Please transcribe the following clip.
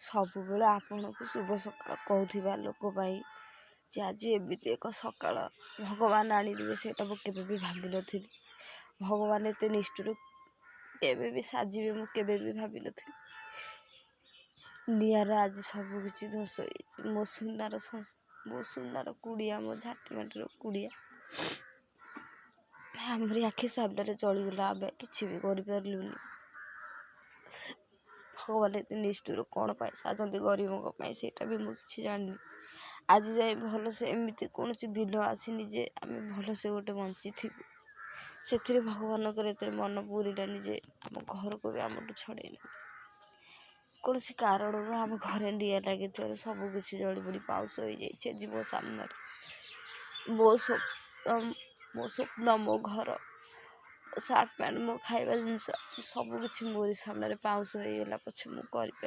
ସବୁବେଳେ ଆପଣଙ୍କୁ ଶୁଭ ସକାଳ କହୁଥିବା ଲୋକ ପାଇଁ ଯେ ଆଜି ଏମିତି ଏକ ସକାଳ ଭଗବାନ ଆଣିଦେବେ ସେଇଟା ମୁଁ କେବେ ବି ଭାବିନଥିଲି। ଭଗବାନ ଏତେ ନିଷ୍ଠୁର କେବେ ବି ସାଜିବେ ମୁଁ କେବେ ବି ଭାବିନଥିଲି। ନିଆଁରେ ଆଜି ସବୁ କିଛି ଧ୍ୱଂସ ହେଇଯାଇଛି। ମୋ ସୁନାର ମୋ ସୁନାର କୁଡ଼ିଆ, ମୋ ଝାଟିମାଟିର କୁଡ଼ିଆ ଆମରି ଆଖି ସାମ୍ନାରେ ଜଳିଗଲା। ଆମେ କିଛି ବି କରିପାରିଲୁନି। ଭଗବାନ ଏତେ ନିଷ୍ଠୁର କ'ଣ ପାଇଁ ସାଜନ୍ତି ଗରିବଙ୍କ ପାଇଁ, ସେଇଟା ବି ମୁଁ କିଛି ଜାଣିନି। ଆଜି ଯାଏ ଭଲସେ ଏମିତି କୌଣସି ଦିନ ଆସିନି ଯେ ଆମେ ଭଲସେ ଗୋଟେ ବଞ୍ଚିଥିବୁ। ସେଥିରେ ଭଗବାନଙ୍କର ଏତେ ମନ ପୁରିଲାନି ଯେ ଆମ ଘରକୁ ବି ଆମଠୁ ଛଡ଼େଇ ନେଲେ। କୌଣସି କାରଣରୁ ଆମ ଘରେ ନିଆଁ ଲାଗିଥିବାରୁ ସବୁ କିଛି ଜଳିପୋଡ଼ି ପାଉଁଶ ହେଇଯାଇଛି ଆଜି ମୋ ସାମ୍ନାରେ। ମୋ ମୋ ସ୍ୱପ୍ନ, ମୋ ଘର, ମୋ ସାର୍ଟ ପ୍ୟାଣ୍ଟ, ମୋ ଖାଇବା ଜିନିଷ ସବୁ କିଛି ମୋରି ସାମ୍ନାରେ ପାଉଁଶ ହେଇଗଲା ପଛେ ମୁଁ କରିପାରିଲିନି।